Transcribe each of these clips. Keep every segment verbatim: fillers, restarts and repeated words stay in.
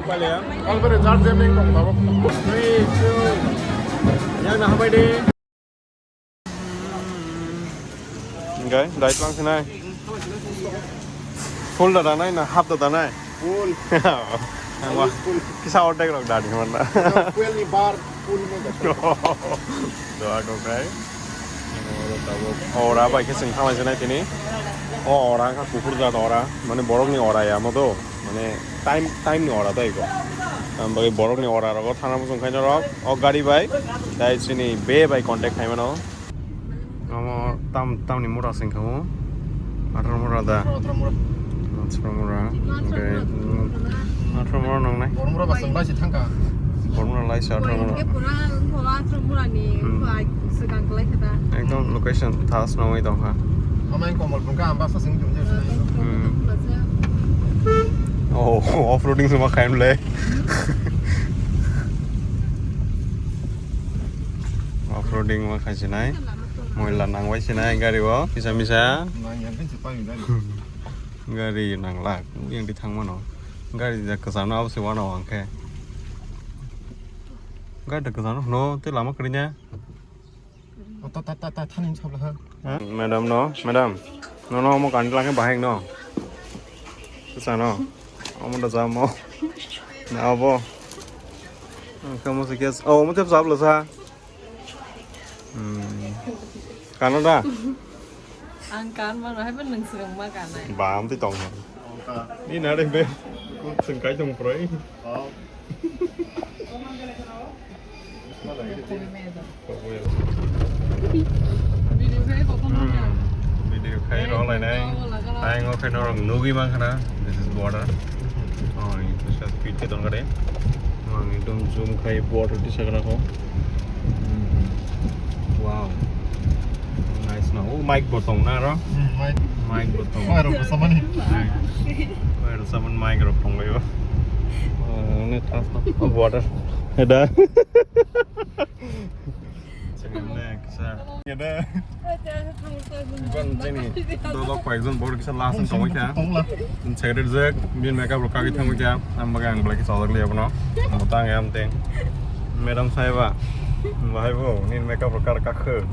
Kalbere jar jemeng tong tabok. Yang na habai de. Enggak, diet lang sinai. Full da danai na half da danai? Full. Wah, full. Kisa ordek rok dani mana? Fuel ni bar full me da. Doa kok kai. Ora bai khe sing thamai sinai tini. O ora ka kukur da ora. Mane borok ni ora ya mo do. Mane time, time ni ora tei ko. Ang bai borok ni ora rogo thana muchung khaina rok. O gari bai. Tai chini be bai contact khai mano. Omo tam, tamni mura sing khamu. Athro mura da. Athro mura. Athro mura. Oke. Athro mura nang nai. Bormura ba sing bai si thangka. Bormura lai sa athro mura. Ke pura wngkha athro mura ni. Hmm. Wngkha swkang klai khe da. Ekdom location thas nongwi tongkha. Amai komal bungka amba sa sing jung jung. Hmm. Oh, off-roading sama khaim le. Off-roading ma khai sinai. Moila nangbai sinai gari o. Misa misa. Gari nangla. Yang di thang mano. Gari da kwcham no abo se wano ang khe. Gari da kwcham no hwno tei lama kwrwi nya. Ta, ta, ta, ta, thani sabla ha. Ha? Madam no, madam. No, no, omo kani langkhe bahai no. Sano. Omo da jamo. Na obo. Ang kamo se kes. Oh, omo tep sabla sa. Hmm. Kano da? Ang kan mano hai ben nang swrwng ma kanai. Bam ti tong. Ni na de be. Sengkai tong proi. Video khai rw lainai. Ayang o khe norok nugwi mankha na, this is border. Oh, ini kisa speed khe tongkha de. Ang ekdom zoom khai border tisa gra kho. Wow. Nice no. O mic bo tong na ro? Hmm, mic. Mic bo tong. Mic rok bo samani. Mic. Mic rok samani mic rok tong bai bo. Oh, ne tas no. Oh, border. Heda. Second next. Heda. Kon jeni. Dolok koi ekjon bor kisa last tong kha. Tong la. Second jek, bin makeup rok kagwi thangwi kha. Ang baga ang belai kisa ojak liya bono. Motang ya amteng. Madam saiba. Bahai bo, nin makeup rok kar kakhe.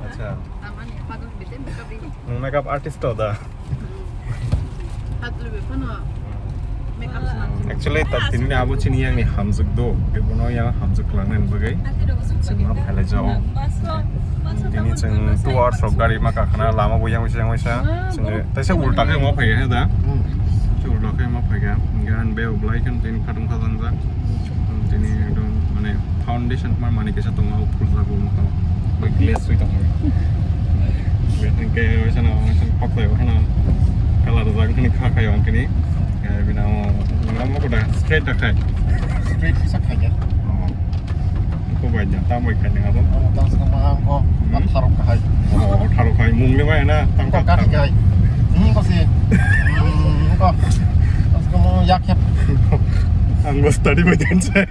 Acha. Nwng makeup artist to da? Actually, ta tini abo chini yang ni hamjak do. Ebono yang hamjak lang nang bagai. Chwng ma phalai jao. Tini chwng two hours rok gari ma kakhna lama bo yang wisa yang wisa. Chwng taisa ulta khe ma phai da. Chwng ulta khe ma phai ga. Gan be oblai kan tini khatung khatung jak. Tini ekdom mane foundation ma mani kisa tongo, o phul jago mokang. Bai glass sui tongo. Bai hwnkhe bai sano, bai sano paklai bai sano. Color jak hwnwi kha khai ang kini. Bina mo, mo koda straight da khai. Straight kisa khai ya. Oh. Ko bai da, tam bai khai ni abo. Tam sa ma ang ko, hmm? Atharo khai. Oh, atharo khai. Mung le bai na, tam ko ka khai. Ni ko si. Hmm, ko. Tam sa mo yak ya. Ang ko study bai dan sa.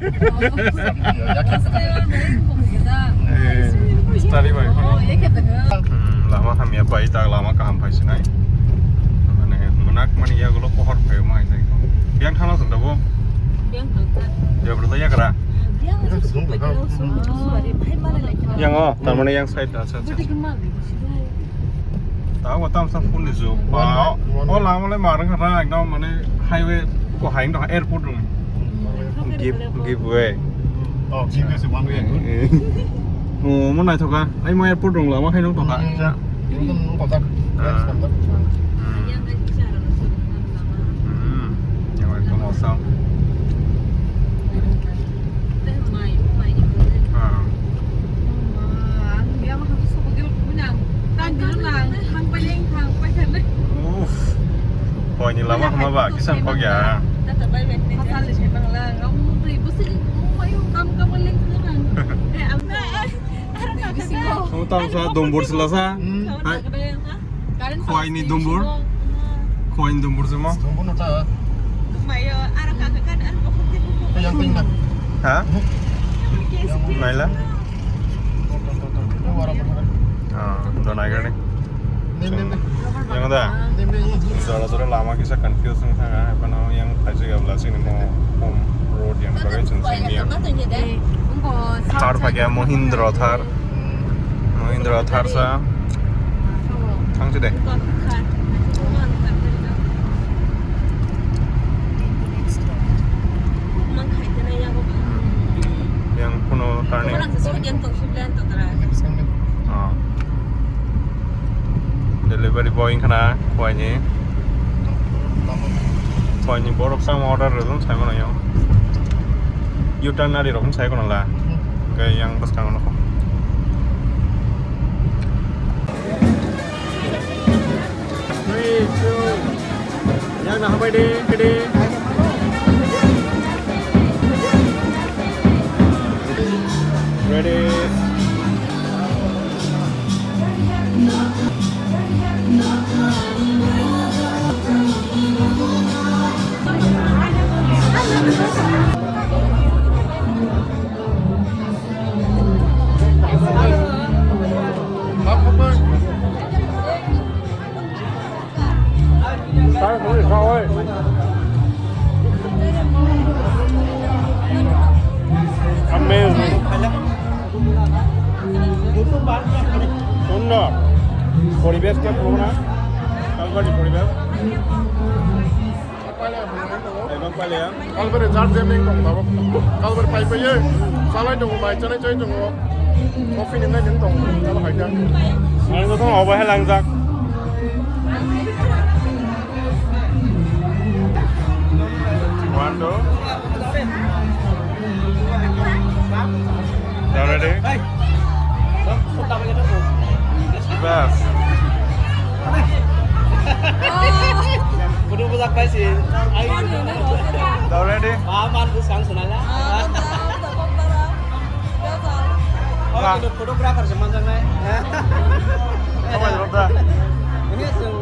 Eh, study bai. Hmm, lama hamya pai ta, lama kaham pai sinai. Mane, munak mani ya gulo pohor pai mai jai. Biang thana jeng dabo? Biang thana. Dia berda ya kara? Yang oh, tar mane yang side, acha, acha. Tago tam sa phone ni jug. Ba, o lama le mar wngkha ta, ekdom mane highway ko hai wngkha, airport rung. Give, give way. Oh, give way se one way. Eh. Oh, mo naithoka. Ai mo airport rung lama hai nung tongkha. Yang tong nung kotak. Ah. Hmm. Yang ekdom awesome. Ah. Uff. Hoi ni lama hama ba, kisa khok ya. Tata bai bai. Pasal ni bang lang, kamu tu ibu sih, kamu mayu kam kamu leng tu kan. Eh, apa? Kamu tahu sa dombor sila sa? Hmm. Hai. Khuaini dumbur? Khuaini dumbur se mo? Dumbur no ta. Yang tingna. Ha? Naila? Ah, do nai gani. Yang da? Jora jora lama kisa confuse wng thang, ah, kono yang Chini mo home road yang bagwi chwng simi ya. Thar phaikha Mahindra Thar. Mahindra Thar sa. Thang si de. Yang kuno turning. Ah. Delivery boy wngkha na, phuaini. Phuaini borok sama order rwgwng sai mano yang. U-turn ari rok sai kono la. Hwnkhe yang bwskango nukho. Three, two. Yang na habai de, kede. Ready. Amazing. সুন্দর পরিবেশ, কে পুরো না কালবাড়ি পরিবেশ। Kaibang pale ya. Kalbari jar jemeng tong tabok. Kalbari pai pai ye. Salai tongo, bai chanai chai tongo. Coffee ni nai tongo. Tabok hai ta. Ang to tong obo hai langjak. One, two. Ready? Bas. Kudu bujak paisi. Ai. Ready? Ba man bus kang sunala. Ah. Kudu photographer se manjak nai. Apa ya, Roda? Ini sung.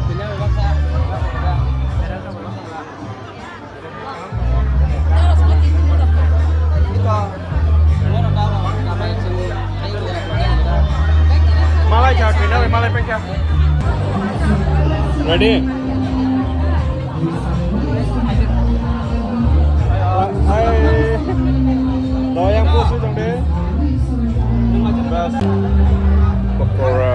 Bini baksa. Malai kha, kena malai pekya. Ready? Hai. Doyang pusu dong de. Bas. Pokora.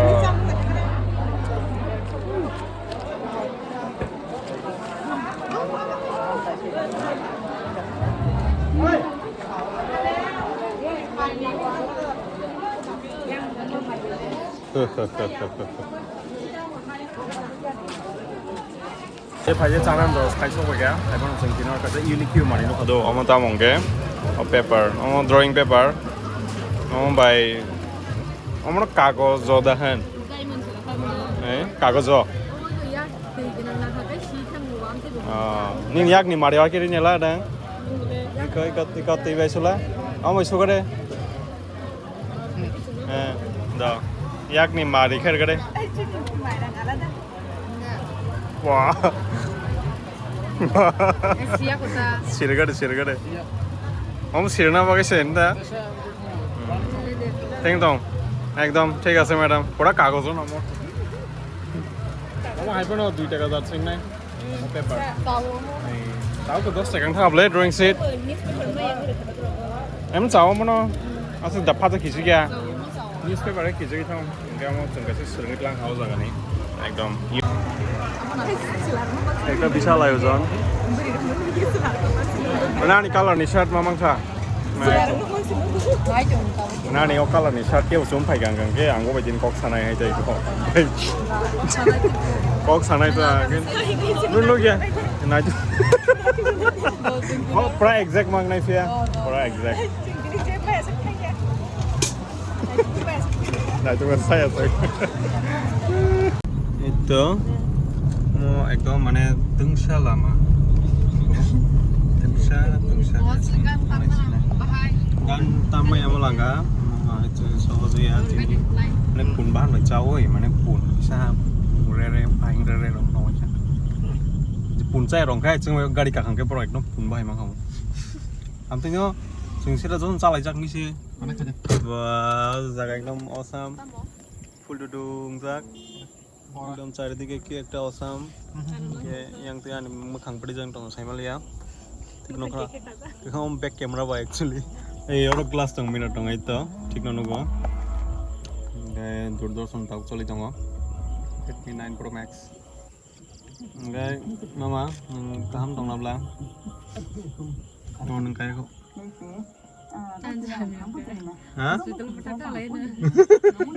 Tei phaikhe chanani rw khai sokbaikha, haiphano chwng tini kaisa unique manwi nukha do, omo tamo hwnkhe o paper, omo drawing paper, omo bai omono kagojo da hwn. Eh, kagojo. Ah, nini yakni mari o kiri nela dang. Iko, iko, iko twi bai sula. Omo bai sukade. Eh, do. Yakni mari kher gade. Wah. Sirgade, sirgade. Omo sirna bagwi se nda. Teng tong. Ekdom thik ase, madam. Pura kagojo no mo. Omo hai phano dui taka jar sing nai. Omo paper. Tao to dos taka wng thang ble drawing sheet. Em chao mono. Asa da phato kisi kya. Newspaper kisi kya thang. Hingke omo chwng kaisa swrwngwi tlang ha o jaga ni. Ekdom. Ekta bishal ayojon. Nani color ni shirt ma mangkha? Nani o color ni shirt kebo chum phai gang gang khe ang bo bai din kok sanai hai tai ko. Kok sanai ta. Nun nuk ya. Nai. Oh, pra exact mang nai sia. Pra exact. Naitukmani saya saya. Ito, mo ekdom mane tungsa lama. Tungsa, tungsa. Gan tamai amo langa. Mo itu soho ya sini. Mane pun bahan bai chawi, mane pun sa rere, paing rere rong no cha. Pun chai rong kai chung gari kakang ke pro ekdom pun bahai mang kamu. Amtino chung sira jon chalai jak ni se. Ba, jaga ekdom awesome. Full dudung jak. Ekdom charidike ki ekta awesome. Ke yang twi ani mwkhang pwrwi jang tongo saimaliya. Thik nokha. Kwkham back camera ba actually. Ei oro glass tong mina tong ai to. Thik no nugo. Hingke Doordarshan tok choli tongo. Redmi nine Pro Max. Hingke mama, nwng kaham tong nabla? Oro nwng kaya kho. Ha? Hospital bwtha kalaina.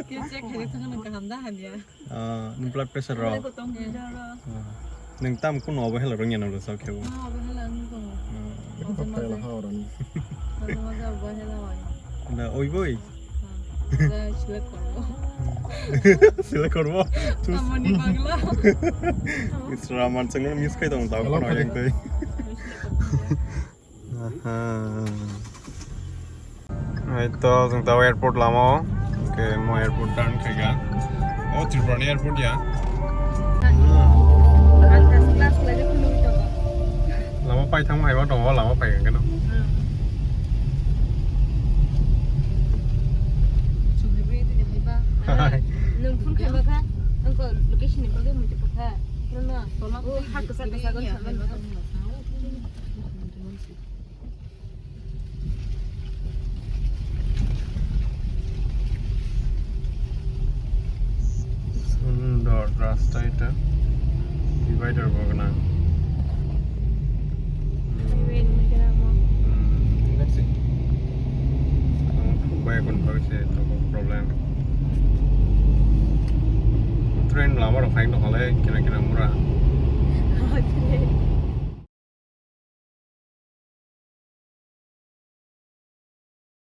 Khe check khaina thangna kaham da hamya. Ah, nwng blood pressure rok. Nwng tam kuno obo hela rwngya nang rwsa khebo. Ah, obo hela wng tongo. Maje maje. Maje maje obo hela oi. Da oi boi. Select korbo. Select korbo. Amoni bagla. Isra man chengno miss khai tong ta kono yang tei. Aha. Hai to, jeng tao airport lama o. Oke, mo airport dan khaika. Oh, Tripura ni airport ya. Lama pai thang hai ma tongo, lama pai kano. Hai. Nwng phone khai ma kha, ang ko location ni bagwi muitu kha. Rona, oh, ha kasa kasa gon sama. Sundor rasta eta, divider bo gwnang. Highway ni gwnang mo. Hmm. Ang thukbai kon bagwi se tongo problem. Train lama rok phaino hole kena kena mura.